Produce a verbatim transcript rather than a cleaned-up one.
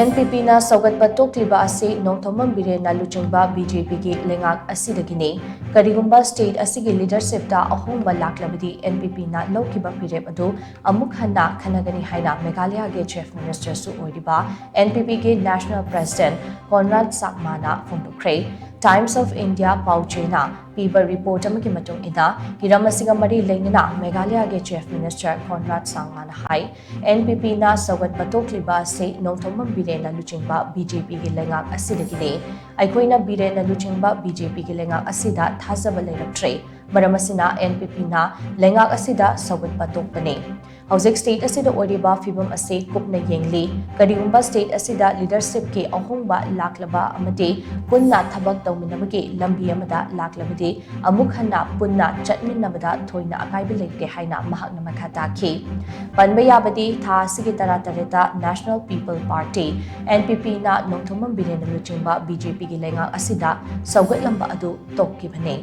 NPPꯅ ꯁꯧꯒꯠꯄ ꯇꯣꯛꯂꯤꯕ ꯑꯁꯤ ꯅꯣꯡꯊꯣꯝꯕꯝ ꯕꯤꯔꯦꯟꯅ ꯂꯨꯆꯤꯡꯕ BJPꯒꯤ ꯂꯩꯉꯥꯛ ꯑꯁꯤꯗꯒꯤꯅꯤ꯫ ꯀꯔꯤꯒꯨꯝꯕ state ꯑꯁꯤꯒꯤ leadershipꯇ ꯑꯍꯣꯡꯕ ꯂꯥꯛꯂꯕꯗꯤ NPPꯅ ꯂꯧꯈꯤꯕ ꯐꯤꯔꯦꯞ ꯑꯗꯨ ꯑꯃꯨꯛ ꯍꯟꯅ ꯈꯟꯅꯒꯅꯤ ꯍꯥꯏꯅ ꯃꯦꯘꯥꯂꯌꯒꯤ Chief Ministerꯁꯨ ꯑꯣꯏꯔꯤꯕ NPPꯒꯤ National President Conrad Sangmana ꯐꯣꯡꯗꯣꯛꯈ꯭ꯔꯦ꯫ Times of India ꯄꯥꯎꯆꯦꯅ ꯄꯤꯕ report ꯑꯃꯒꯤ ꯃꯇꯨꯡ ꯏꯟꯅ, ꯍꯤꯔꯝ ꯑꯁꯤꯒ ꯃꯔꯤ ꯂꯩꯅꯅ ꯃꯦꯘꯥꯂꯌꯒꯤ Chief Minister Conrad Sangmana ꯍꯥꯏ, NPPꯅ ꯁꯧꯒꯠꯄ ꯇꯣꯛꯂꯤꯕ ꯑꯁꯤ ꯅꯣꯡꯊꯣꯝꯕꯝ ꯕꯤꯔꯦꯟꯅ ꯂꯨꯆꯤꯡꯕ BJPꯒꯤ ꯂꯩꯉꯥꯛ ꯑꯁꯤꯗꯒꯤꯅꯤ꯫ ꯑꯩꯈꯣꯏꯅ ꯕꯤꯔꯦꯟꯅ ꯂꯨꯆꯤꯡꯕ BJPꯒꯤ ꯂꯩꯉꯥꯛ ꯑꯁꯤꯗ ꯊꯥꯖꯕ ꯂꯩꯔꯛꯇ꯭ꯔꯦ꯫ ꯃꯔꯝ ꯑꯁꯤꯅ NPPꯅ ꯂꯩꯉꯥꯛ ꯑꯁꯤꯗ ꯁꯧꯒꯠꯄ ꯇꯣꯛꯄꯅꯤ꯫ ꯍꯧꯖꯤꯛ state ꯑꯁꯤꯗ ꯑꯣꯏꯔꯤꯕ ꯐꯤꯕꯝ ꯑꯁꯤ ꯀꯨꯞꯅ ꯌꯦꯡꯂꯤ꯫ ꯀꯔꯤꯒꯨꯝꯕ state ꯑꯁꯤꯗ leadershipꯀꯤ ꯑꯍꯣꯡꯕ ꯂꯥꯛꯂꯕ ꯑꯃꯗꯤ ꯄꯨꯟꯅ ꯊꯕꯛ ꯇꯧꯃꯤꯟꯅꯕꯒꯤ ꯂꯝꯕꯤ ꯑꯃꯗ ꯂꯥꯛꯂꯕꯗꯤ ꯑꯃꯨꯛ ꯍꯟꯅ ꯄꯨꯟꯅ ꯆꯠꯃꯤꯟꯅꯕꯗ ꯊꯣꯏꯅ ꯑꯀꯥꯏꯕ ꯂꯩꯇꯦ ꯍꯥꯏꯅ ꯃꯍꯥꯛꯅ ꯃꯈꯥ ꯇꯥꯈꯤ꯫ ꯄꯟꯕ ꯌꯥꯕꯗꯤ ꯊꯥ ꯑꯁꯤꯒꯤ ꯇꯔꯥꯇꯔꯦꯠꯇ National People Party, NPPꯅ ꯅꯣꯡꯊꯣꯝꯕꯝ ꯕꯤꯔꯦꯟꯅ ꯂꯨꯆꯤꯡꯕ BJPꯒꯤ ꯂꯩꯉꯥꯛ ꯑꯁꯤꯗ ꯁꯧꯒꯠꯂꯝꯕ ꯑꯗꯨ ꯇꯣꯛꯈꯤꯕꯅꯤ꯫